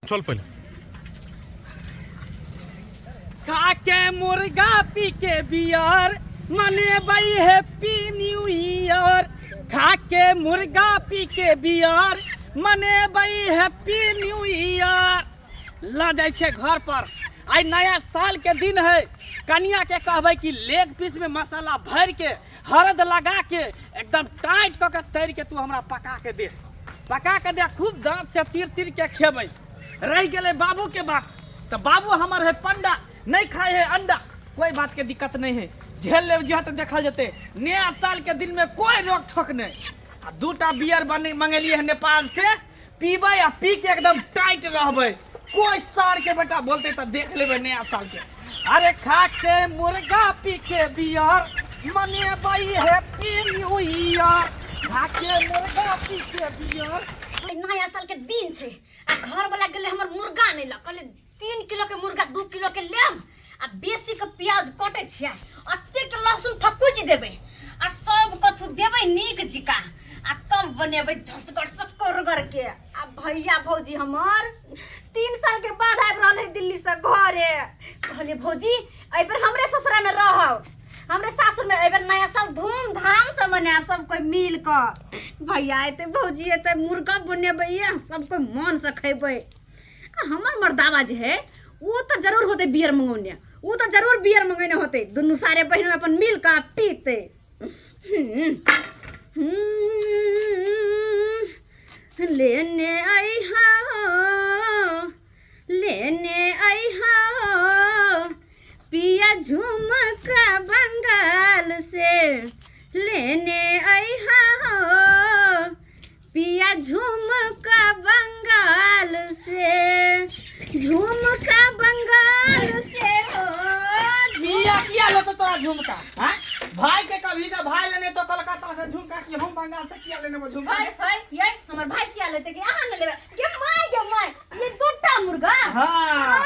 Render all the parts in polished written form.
चल पहिले। खा के मुर्गा पी के बियर मनेबै हैप्पी न्यू ईयर। खा के मुर्गा पी के बियर मनेबै हैप्पी न्यू ईयर। ल जाइ छै घर पर, आइ नया साल के दिन है। कनिया के कहबै कि लेग पीस में मसाला भर के हरद लगा के एकदम टाइट कऽ के तैर के तू हमरा पका के दे, पका के दे, खूब दांत से तीर तीर के खेबै। रहि गेलै बाबू के बात, तऽ बाबू हमर है पंडा, नहीं खाए है अंडा। कोई बात के दिक्कत नहीं है, झेल लेब जे तऽ देखल जेतै। नया साल के दिन में कोई रोक ठोक नहीं। आ दूटा बियर बने मंगेलिए है नेपाल से, पीबै आ पी के एकदम टाइट रहबै। कोई सार के बेटा बोलते तऽ देख लेबै नया साल के। अरे खा के मुर्गा पी के बियर मनेबै हैप्पी न्यू ईयर। खा के मुर्गा पी के बियर। आइ नया साल के दिन छै आ घर वाला गेलै हमर मुर्गा नहि लऽ कहले 3 किलो के मुर्गा 2 किलो के लेम आ बेसी के प्याज कटै छियै, अतेक लहसुन थकुचि देबै आ सब कथू देबै नीक जिका आ तब बनेबै झसगर सब करगर के। आ भैया भौजी हमर 3 साल के बाद आबि रहल है दिल्ली से घरे। कहलिए भौजी एहि बेर हमरे ससुरा में रहब, हमरे सासुर में एहि बेर नया साल धूमधाम से मनायब सब कोई मिल कऽ। भैया एतै भौजी एतै मुर्गा बनेबै सब कोई मन से खेबै। आ हमर मर्दावा जे है वो तो जरूर होते बियर मंगौने, वो तो जरूर बियर मंगेने होते, दुनू सारे बहन अपन मिल कऽ पीते। लेने अइहा हो, लेने अइहा हो पिया झुमका बंगाल से, लेने अइहा हो पिया झुमका बंगाल से, झुमका बंगाल से हो। किया किया लेते तोरा झुमका? हैं भाई के कभी जा भाई लेने तो कलकत्ता से झुमका कि हम बंगाल से किया लेने वो झुमका? भाई भाई ये हमर भाई किया लेते कि अहाँ न लेबे? ये my गे my, ये दूटा मुर्गा। हाँ।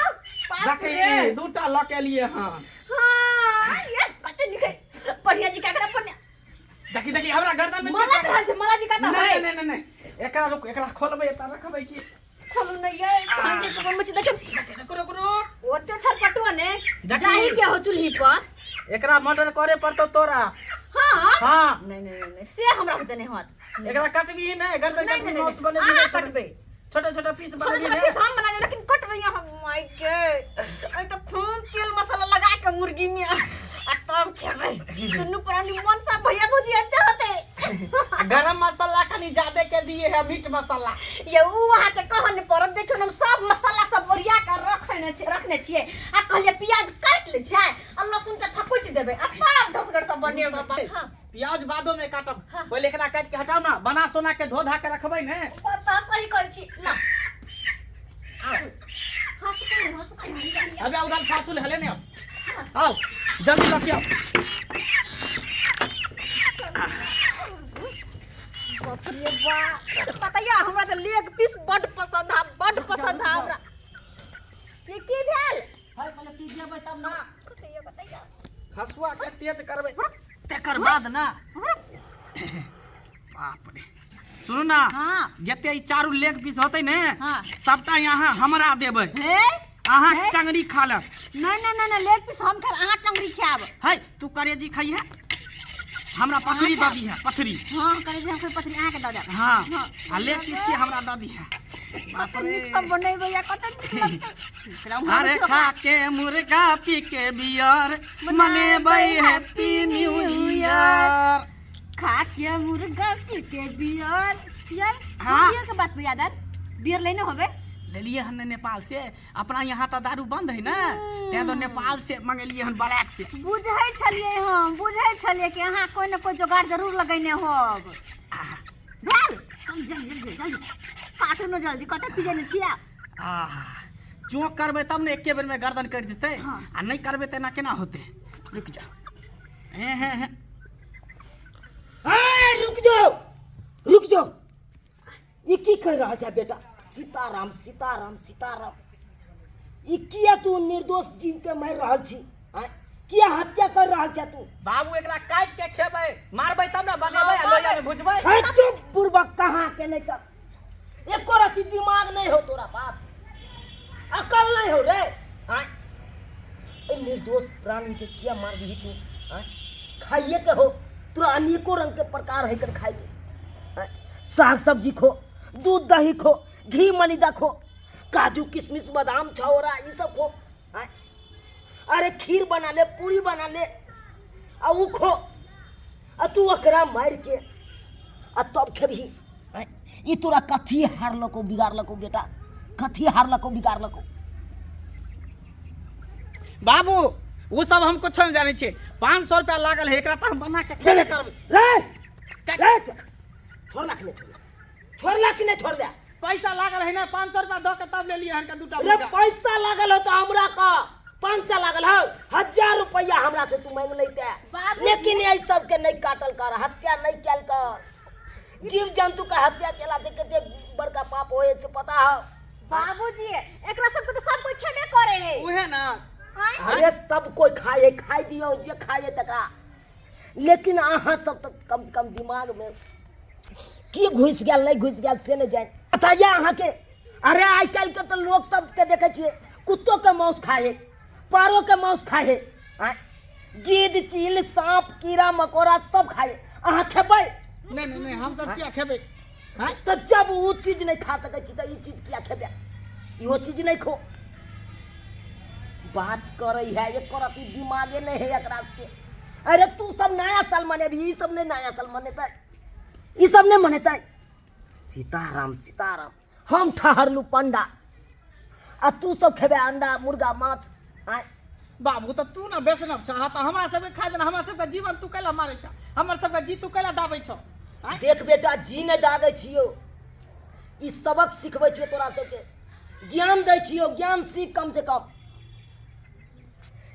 बाप रे। देखिए दूटा ल के लिए। हाँ हाँ, ये कते निक है। बढ़िया जी का करा बढ़िया। देखी देखी हमरा गर्दन में मला रहल छै, मला जी का त नहीं है। नहीं नहीं नहीं, एकरा रुक, एकरा खोलबै त रखबै की खोलू नहीं ये खान के कोन मछली देखे। रुक रुक रुक, ओते छरपटुआ ने देखी। जाही के हो चूल्ही पर। एकरा मर्डर करे पड़तो तोरा। हाँ हाँ नहीं नहीं नहीं, से हमरा होते नहीं होत। एकरा कटबी नहीं, गर्दन नहीं, कटबी, नहीं, मांस नहीं, बनेबी अहाँ नहीं, कटबै। छोटा छोटा पीस छोटा बनेबी छोटा नहीं। पीस हम बना देब, लेकिन कटबै यहाँ माय के। अइ त खून तेल मसाला लगा के मुर्गी में आ तब खेबै दुनू प्राणी मन सा। भैया भौजी एते होते। गरम मसाला कनी ज्यादा के दिए है, मीट मसाला। ये उ वहाँ के कहन पड़त। देखियो हम सब मसाला सब ओरिया के रखने छी, रखने छियै आ कहलियै प्याज काटि लै छियै आ लहसुन के थकुचि देबै आ तब झसगर सब बनेबै। हाँ। प्याज बादो में काटब। हाँ। पहिले एकरा काटि के हटाउ ना, बना सोना के धो धा के रखबै ने। पता सही कहै छी ना। हाँ, सुखाइ, हाँ, सुखाइ। अबे उधर फासुल हले ने, अब आओ जल्दी लग आओ। बाप रे बा, पता या हमरा तऽ लेग पीस बड पसंद है, बड पसंद है हमरा। ये की भेल? हाय पहिले पी जेबै तब ना। कतैया कतैया हसुआ के तेज करबै तकर बाद ना। बाप रे, सुनू ना। हाँ। जते ई चारू लेग पीस होतै ने, हाँ। सबटा यहाँ हमरा देबै। हे अहाँ हे? टंगरी खा लेब। नहीं नहीं नहीं, नहीं लेग पीस हम खाब, अहाँ टंगरी खाब। है तू करेजी खाइहे, हमरा पथरी दऽ दिहे पथरी। हाँ करेजी हम पथरी अहाँ के दऽ देब। हाँ हाँ। आ लेग पीस से हमरा दऽ दिहे। बाप कते रे। नीक सब बनेबै या कते नीक लगतै। एकरा हम अरे खा के मुर्गा पी के बियर मनेबै हैप्पी न्यू ईयर। खा के मुर्गा पी के बियर यार। हाँ। बियर के बात पे याद आयल, बियर लेने होबे? लेलिए हन ने नेपाल से, अपना यहाँ तऽ दारू बंद है ने, तें तो नेपाल से मंगेलिए हन ब्लैक से। बुझै छलियै हम, बुझै छलियै कि अहाँ कोई न कोई जोगाड़ जरूर लगैने होब। भेल चल जल्दी जल्दी जल्दी काटू न जल्दी, कते पीजे ने छियै। आह, चोक करबै तब ने एके बेर में गर्दन कटि जेतै। हाँ। आ नहि करबै तऽ एना केना होतै? रुकि जा, हे हे हे। ए, रुक जाओ रुक जाओ, ई की कहि रहल छै बेटा? सीताराम सीताराम सीताराम, ई किया तू निर्दोष जीव के मारि रहल छी? आँय, किया हत्या कर रहल छै तू? बाबू एकरा काटि के खेबै, मारबै तब ने बनेबै आ लोहिया में भुजबै। हे चुप बुड़बक, कहाँ के नहीं तक एको रति दिमाग नहीं हो तोरा पास। नहि हो रे आँय एहि निर्दोष प्राणीके किया मारबिही तू आँय खाइए के हो तोरा अनेको रंग के प्रकार है कर खाइके आँय साग सब्जी खो, दूध दही खो, घी मलिदा खो, काजू किशमिश बादाम छौरा ई सब खो। आँय अरे खीर बना ले, पूरी बना ले आ उ खो, आ तू ओकरा मारि के आ तब खेबही। आँय ई तोरा कथी हारलको बिगाड़लको बेटा, कथी हारलको बिगाड़लको? बाबू वो सब हम कुछ नहीं जाने छियै। 500 रुपया लागल है एकरा, तऽ हम बना के खेबे करबै। रे रे छोड़ला कि नहि छोड़ला? छोड़ला कि नहि छोड़ला? पैसा लागल है ना, 500 रुपया दऽ के तब लेलियै हन के दूटा रे मुर्गा। पैसा लागल हो तो हमरा का 500 लागल हो, 1000 रुपया हमरा से तू मांग लेते, बाबूजी। लेकिन एहि सबके नहीं काटल कर, हत्या नहीं कैल कर। जीव जंतु के हत्या केला से कते बड़का पाप होए से पता हो बाबूजी? एकरा सबके तो सब कोई खेबे करे है। उहे ना। आँय? अरे सब कोई खाए है, खाए दियो जे खाए है तकरा, लेकिन अहाँ सब तो कम से कम दिमाग में की घुसि गेल नहीं घुसि गेल से नहीं जानि। बताइए अहाँ के। अरे आइ काल्हि के तो लोग सब के देखे छियै कुत्तो के मांस खाए है, पारो के मांस खाए है, आँय? गिद्ध चील सांप कीड़ा मकोड़ा सब खाए, अहाँ खेबै? नहीं नहीं नहीं, हम सब किया खेबै? आँय? तो जब उ चीज नहीं खा सकै छी तऽ ई चीज किया खेबै? इहो चीज नहीं खो। बात करै है एक करत ई दिमागे नहीं है एकरा सबके। अरे तू सब नया साल मनेबही, ई सब नहीं नया साल मनेतै, ई सब नहीं मनेतै। सीताराम सीताराम, हम ठहरलू पंडा आ तू सब खेबे अंडा मुर्गा माछ। आँय बाबू तऽ तू ना बेसनब छह तऽ हमरा सबके खाइ देना, हमरा सबके जीवन तू कैला मारै छह, हमर सबके जी तू कैला दाबै छह? आँय? देख बेटा, जी नहि दागै छियौ, ई सबक सिखबै छियौ, तोरा सबके ज्ञान दै छियौ, ज्ञान सीख कम से कम।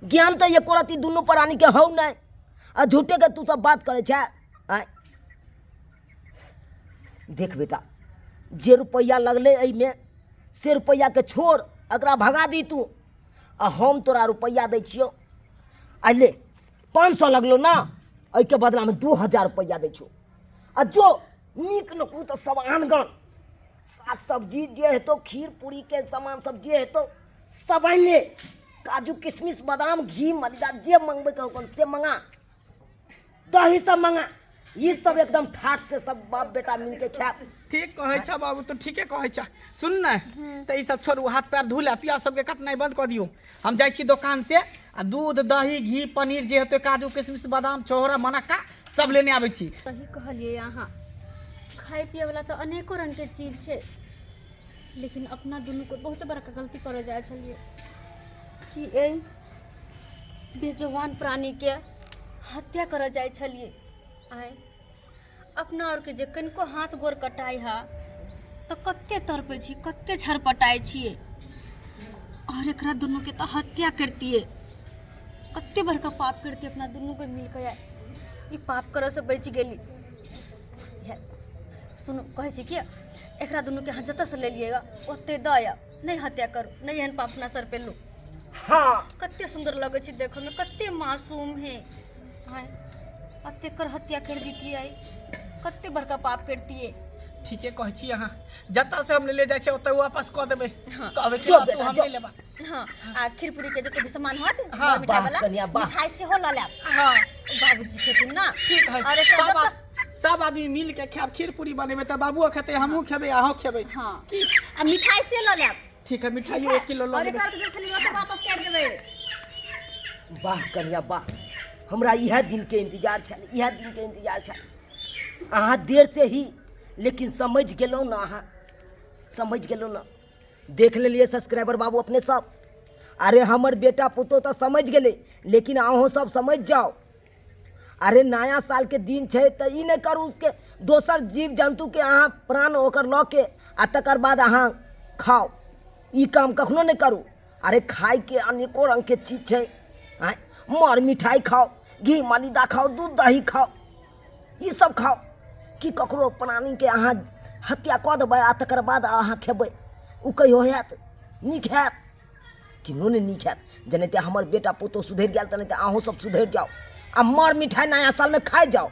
ज्ञान तऽ एको रत्ती दुनू प्राणी के हौ नहि, आ झूठे के तू सब बात करै छै। आँय देख बेटा, जे रुपैआ लगलै एहिमे से रुपैआके छोड़, एकरा भगा दी तू, आ हम तोरा रुपैआ दै छियौ। आ ले 500 लगलो ना, एहिके बदलामे 2000 रुपैआ दै छियौ, आ जो नीक नकू तऽ सब आनगन साग सब्जी जे हेतौ, खीर पूरीके सामान सब जे हेतौ सब आनि ले, काजू किशमिश बादाम घी मलिदा जे मंगबैके हो से मंगा, दही सब मंगा, ई सब एकदम ठाठ से सब बाप बेटा मिलके खायब। ठीक कहै छह बाबू, तू ठीके कहै छह। सुन ने तऽ ई सब छोड़ू, हाथ पैर धो ले, प्याज सबके कटनाइ बंद कऽ दियौ। हम जाइ छी दोकान से आ दूध दही घी पनीर जे हेतै, काजू किशमिश बादाम छोहरा मनक्का सब लेने आबै छी। सही कहलियै अहाँ, खाय पियैवला तऽ अनेको रङ्गके चीज छै, लेकिन अपना दुनूके बहुत बड़का गलती करऽ जाइ छलियै कि एहि बेजवान प्राणीके हत्या करऽ जाइ छलियै। आँय, अपना आरके जे कनिको हाथ गोर कटाइ है तऽ कते तड़पै छी, कते छरपटाइ छियै, आओर एकरा दुनूके तऽ हत्या करतियै, कते बड़का पाप करतियै अपना दुनूके मिलके। आइ ई पाप करऽसँ बचि गेली। सुनू, कहै छी कि एकरा दुनूके अहाँ जतऽसँ लेलियै ओतहि दऽ आउ, नहि हत्या करू, नहि एहन पाप अपना सर पे लू। हाँ, कते सुन्दर लगै छै देखऽमे, कते मासूम है। आँय, अतेकर हत्या कर दितियै, कते बड़का पाप करतियै। ठीके कहै छी अहाँ, जतऽ से हम ले जाइ छियै ओतऽ वापस कऽ देबै। हाँ। कहबै कि जो तू बेटा, हम जो। नहि लेबा। हाँ, आ खीर पूरी के जते भी सामान होत, हाँ, मिठाई वाह, वाला कनिया, वाह। मिठाई सेहो लऽ लेब। हाँ, बाबूजी खेथिन ना। ठीक है। और एकरा सब सब आदमी मिल के खायब, खीर पूरी बनेबै तऽ बाबुओ खेतै, हमहूँ खेबै, अहूँ खेबै। हाँ, आ मिठाई से लऽ लेब। ठीक है, मिठाइयो 1 किलो लऽ और लेबै। एकरा जे छलियै ओतऽ वापस कर देबै। वाह कनिया वाह, हमरा इएह दिनके इंतजार छल, इएह दिनके इंतजार छल। अहाँ देर से ही लेकिन समझ गेलहुँ ने, अहाँ समझ गेलहुँ ने। देख लेलियै सब्सक्राइबर बाबू अपने सब, अरे हमर बेटा पुतोह तऽ समझ गेलै, लेकिन अहूँ सब समझ जाओ। अरे नया साल के दिन छै तऽ ई नहि करू उसके दोसर जीव जन्तु के अहाँ प्राण ओकर लऽ के आ तकर बाद अहाँ खाओ, ई काम कखनो नहि करू। अरे खायके अनेको रङ्गके चीज छै, आँय मर मिठाइ खाओ, घी मलिदा खाओ, दूध दही खाओ, ई सब खाओ, कि ककरो प्राणीके अहाँ हत्या कऽ देबै आ तकर बाद अहाँ खेबै, ओ कहियो हैत नीक हैत? किन्नो नहि नीक हैत। जेनाहिते हमर बेटा पुतोह सुधरि गेल तेनाहिते अहूँ सब सुधरि जाउ आ मर मिठाइ नया सालमे खाइ जाउ।